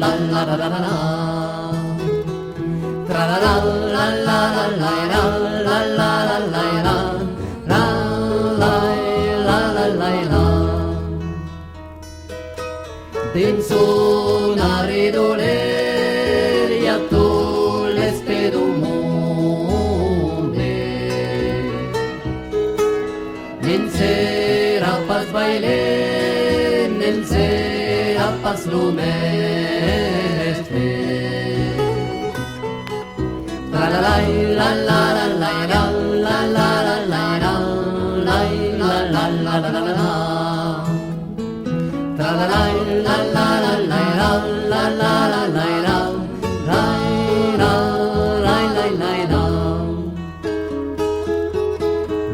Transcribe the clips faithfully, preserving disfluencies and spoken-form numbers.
la la la la la la. Tra la la la la la la la la la la la la. La la la la la. Dins son arredolèr i a tot l'espèr dau monde. Ne'n serà pas bailèr, ne'n serà pas lo mèstre. Tra la la la la la la la la la la la la la la la la la la. Tra la la la la la la la la la la la la la la la la la la.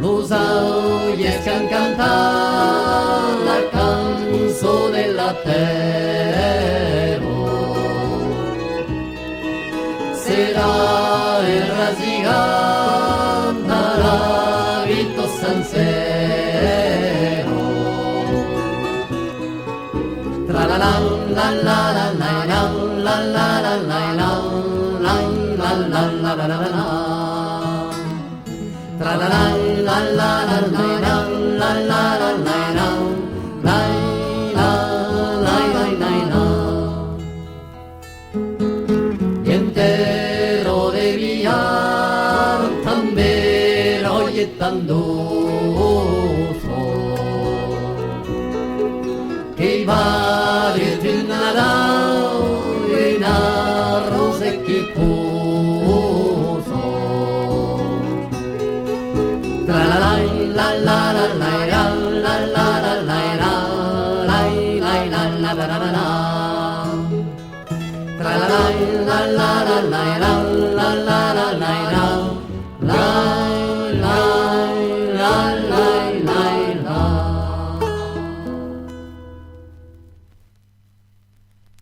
Los aulhèrs qu'an cantat la cançon de la tèrra serà enrasigada la vita sancèra. Tra la la la la la la la la la la la la la la la la la la. Tra la la la la la la la la la la la la la la la la la la. I en tèrra de Biarn tanben ròi e tandosa, que i va de tu Nadau una rosa qui posa. Tra la la la la la la la la la la la la la la la la la la la. Tra la la la la la la la la la la la la la.